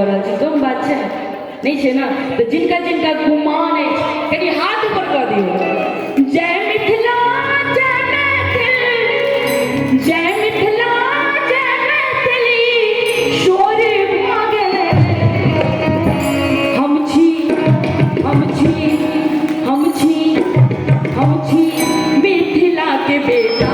कऽ रहल छी। कम बात छै? नहि छै ने? तऽ जिनका जिनका गुमान अछि, कनि हाथ ऊपर कऽ दियौ। जय मिथिला, जय मैथिल, जय मिथिला, जय मैथिली, शोर भऽ गेलै। हम छी, हम छी, हम छी, हम छी मिथिला के बेटा।